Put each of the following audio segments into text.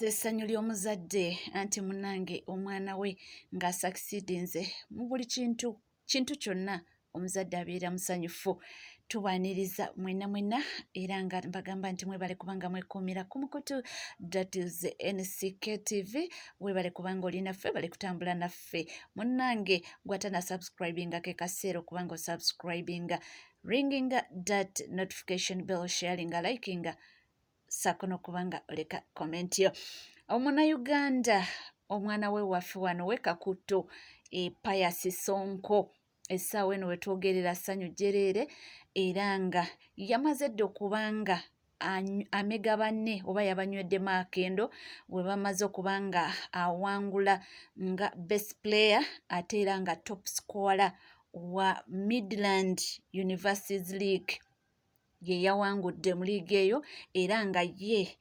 Essanyu ly'omuzadde anti munnange omwana we ng'asucceedinze mu buli kintu, kintu kyonna omuzadde abeera musanyufu. Tubaaniriza mwenna mwenna era nga mbagamba nti mwebale kubanga mwekuumira ku mukutu, that is NCK TV. Weebale kubanga oli naffe, bale kutambula naffe. Munnange gw'atana subscribinga, ke kaseera okubanga osubscribinga, ringinga that notification bell, sharinga, likinga, ssaako n'okuba nga oleka comment yo. Omunnayuganda omwana we waffe wano we Kakuto e Pius Sonko, essaawa eno wetwogerera ssanyu jjereere, era nga yamaze dda okubanga amega banne oba yabanyweddemu akendo we bamaze okuba nga awangula nga best player ate era nga top scorer wa Midland Universities League. Ye yawangudde mu liigi eyo, era nga ye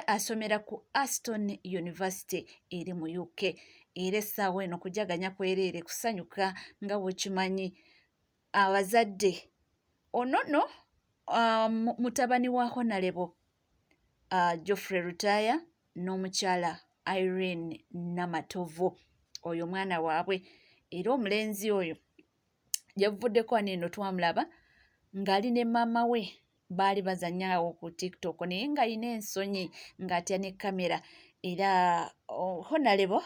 asomera ku Aston University eri mu UK. Era essaawa eno kujaganya kwereere, kusanyuka nga bwekimanyi abazadde. Ono nno mutabani wa Honorable Geoffrey Lutaaya n'omukyala Irene Namatovu. Oyo mwana waabwe, era omulenzi oyo yavuddeko wano eno twamulaba ng'ali ne maama we, baali bazannya awo ku TikTok, naye ng'alina ensonyi, ng'atya ne kamera. Era Honorable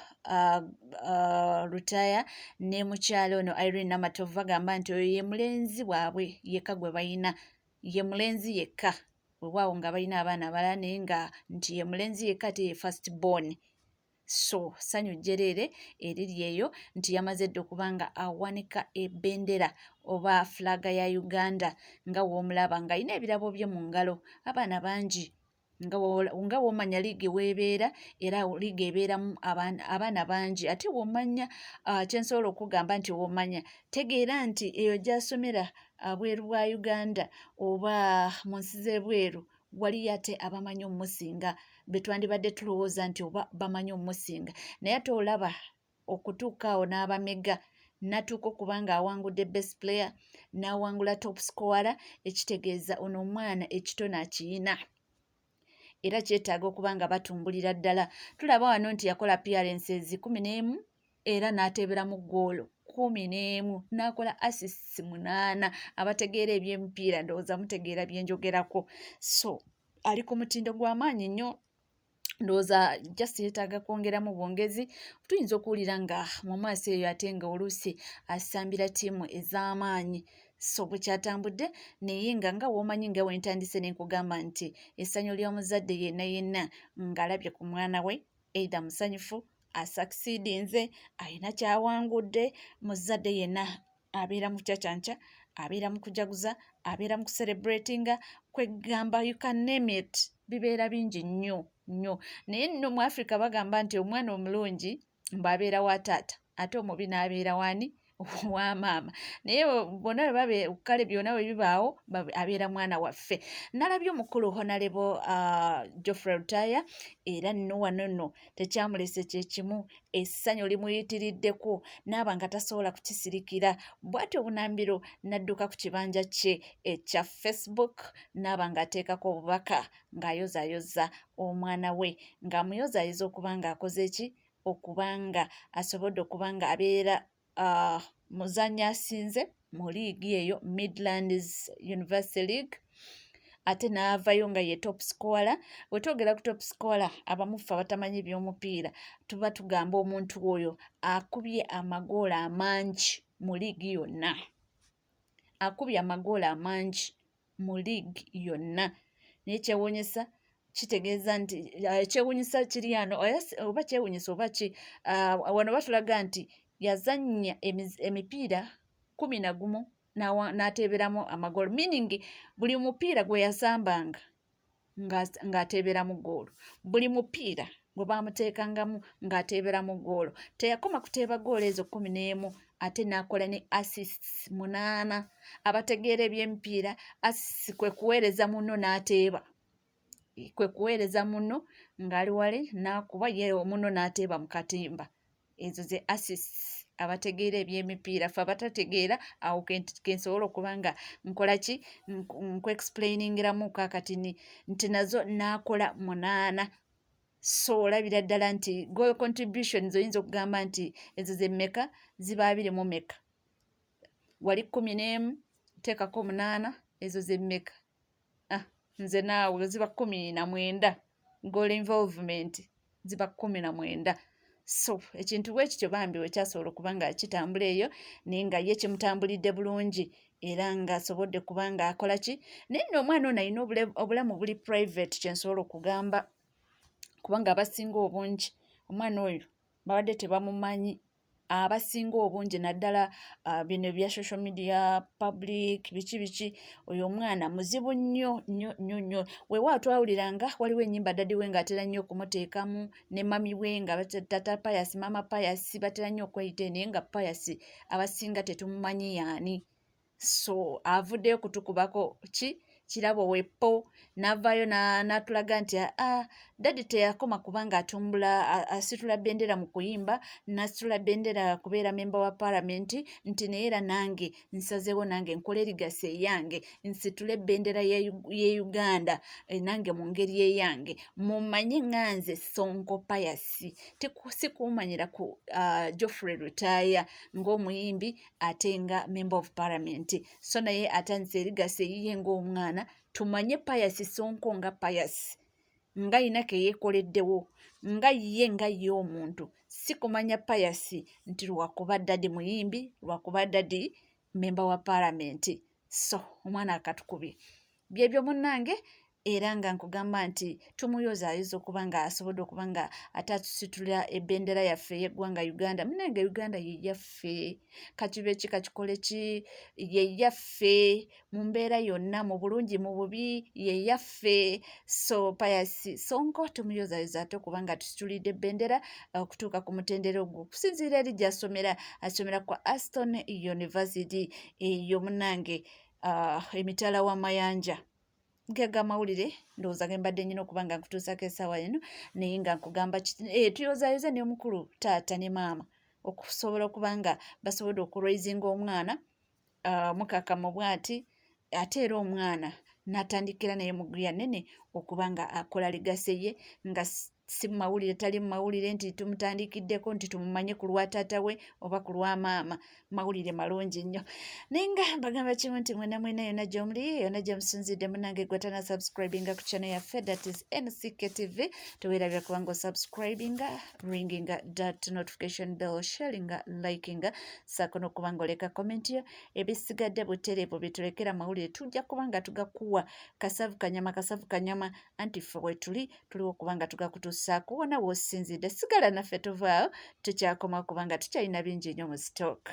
Lutaaya ne mukyala ono Irene Namatovu bagamba nti oyo ye mulenzi waabwe yekka gwe balina, ye mulenzi yekka. Weewaawo nga balina abaana abalala, naye nga nti ye mulenzi yekka ate ye first born. So ssanyu jjereere eriri eyo nti yamaze dda okuba nga awanika ebendera oba flag ya Uganda, nga w'omulaba ng'alina ebirabo bye mu ngalo. Abaana bangi, nga w'omanya liigi weebeera, era liigi ebeeramu abaana bangi. Ate w'omanya kyensobola okugamba nti w'omanya tegeera nti eyo gy'asomera bweru bwa Uganda oba mu nsi z'ebweru, waliyo ate abamanyi omusinga be twandibadde tulowooza nti oba bamanyi omusinga. Naye ate olaba okutuuka awo n'abamega, n'atuuka okuba nga awangudde best player, n'awangula top scorer, ekitegeeza ono omwana ekitone akiyina era kyetaaga okuba nga batumbulira ddala. Tulaba wano nti yakola appearances 11 era n'ateeberamu ggoolo 11, n'akola assists 8. Abategeera ebyemipiira ndowooza mutegeera bye njogerako. So ali ku mutindo gw'amaanyi nnyo, ndowooza just yeetaaga kwongeramu bwongezi. Tuyinza okuwulira nga mu maaso eyo ate nga oluusi asambira ttiimu ez'amaanyi. So bwe kyatambudde, naye nga w'omanyi nga wentandise ne nkugamba nti essanyu ly'omuzadde yenna yenna ng'alabye ku mwana we, either musanyufu, asucceedinze, alina kyawangudde, muzadde yenna abeera mu kyacanca, abeera mu kujaguza, abeera mu kucelebratinga, kwegamba you can name it, bibeera bingi nnyo nnyo. Naye nno mu Africa bagamba nti omwana omulungi mbu abeera wa taata, ate omubi n'abeera wani? Wa maama. Naye bonna bwe babe, kale byonna bwe bibaawo, abeera mwana waffe. Nalabye omukulu Honorable Geoffrey Lutaaya, era nno wano nno tekyamulese kyekimu, essanyu limuyitiriddeko n'aba nga tasobola kukisirikira. Bw'atyo obunambiro n'adduka ku kibanja kye ekya Facebook n'aba ng'ateekako obubaka ng'ayozaayoza omwana we, ng'amuyozaayoza okuba ng'akoze ki, okuba nga asobodde okuba nga abeera muzannyi asinze mu liigi eyo Midlands University League, ate n'avayo nga ye top scorer. Bwe twogera ku top scorer, abamu ffe abatamanyi by'omupiira tuba tugamba omuntu oyo akubye amagoolo amangi mu liigi yonna, akubye amagoolo amangi mu liigi yonna. Naye kyewuunyisa, kitegeeza nti kyewuunyisa kiri ano oba kyewuunyisa oba ki, wano batulaga nti yazannya emipiira 11 n'ateeberamu amagoolo, meaning buli mupiira gwe yasambanga ng'ateeberamu ggoolo, buli mupiira gwe baamuteekangamu ng'ateeberamu ggoolo. Teyakoma kuteeba ggoolo ezo 11, ate n'akola ne assists 8. Abategeera ebyemipiira, assists kwe kuweereza munno n'ateeba, kwe kuweereza munno ng'ali wale n'akuba ye munno n'ateeba mu katimba. Ezo ze assists. Abategeera ebyemipiira, ffe abatategeera awo kensobola okuba nga nkola ki, nkuexplainingiramu kakatini nti nazo n'akola 8. So olabira ddala nti goal contributions oyinza okugamba nti ezo zemmeka ziba 20 meka wali 11 teekako 8, ezo zemmeka? Ah, nze naawe ziba 19. Goal involvement ziba 19. So ekintu bwe kityo bambi wekyasobola okuba nga kitambula eyo, naye nga ye kimutambulidde bulungi era ng'asobodde kuba nga akola ki. Naye nno omwana ono alina obulamu buli private, kyensobola okugamba, kubanga abasinga obungi omwana oyo babadde tebamumanyi, abasinga obungi naddala bino ebya social media, public, biki biki. Oyo omwana muzibu nnyo nnyo nnyo nnyo. Weewaawo twawuliranga waliwo ennyimba daddy we ng'atera nnyo okumuteekamu ne mummy we, nga tata Pius, maama Pius batera nnyo okweyita, naye nga Pius abasinga tetumumanyi yaani. So avuddeyo kutukubako ki kirabo wepo, n'avaayo n'atulaga nti aa daddy teyakoma kubanga atumbula, asitula bendera mu kuyimba, n'asitula bendera kubeera memba wa paalamenti, nti naye era nange nsazeewo nange nkola legacy eyange, nsitule bendera ye Uganda, eh, nange mu ngeri eyange mumanye nga nze Sonko Pius, si kumanyira ku Geoffrey Lutaaya ng'omuyimbi ate nga member of parliament. So naye atandise legacy eyiye ng'omwana, tumanye Pius Sonko nga Pius nga yina keyeekoleddewo, nga ye nga ye omuntu, si kumanya Pius nti lwakuba daddy muyimbi, lwakuba daddy memba wa paalamenti. So omwana akatukubye byebyo munnange, era nga nkugamba nti tumuyozaayoza okuba nga asobodde okuba nga ate atusitula ebendera yaffe ey'eggwanga Uganda. Munnange, Uganda ye yaffe, kakibe ki kakikole ki, ye yaffe mu mbeera yonna, mu bulungi, mu bubi, ye yaffe. So Pius Sonko tumuyozayoza ate okuba nga tusitulidde ebendera okutuuka ku mutendera ogwo, okusinziira eri gy'asomera. Asomera kwa Aston University eyo munnange, emitala w'amayanja. Gega amawulire ndowooza ge mbadde nyina okuba nga nkutuusako essaawa eno, naye nga nkugamba tuyozaayoza ne omukulu taata ne maama okusobola okuba nga basobodde okuraisinga omwana mukakamu bw'ati, ate era omwana n'atandikira naye mu guya nnene okuba nga akola legacy ye, nga si mawulire, tali mu mawulire nti tumutandikiddeko nti tumumanye ku lwa taata we oba ku lwa maama. Mawulire malungi nnyo, naye nga mbagamba kimu nti mwena mwena yonna gyomuli, yonna gye musinzidde, munange gwe tana subscribinga ku channel yaffe, that is NCK TV, teweerabira kubanga osubscribinga, ringinga that notification bell, sharinga, likinga, saako n'okuba nga oleka comment yo. Ebisigadde butereevu bitulekera mawulire, tujja kuba nga tugakuwa kasavu kanyama, kasavu kanyama, anti ffe bwe tuli tuliwo okuba nga tugakutuusaako wona w'osinzidde. Sigala naffe, tuvaawo, tukyakoma kubanga tukyalina bingi nnyo mu stock.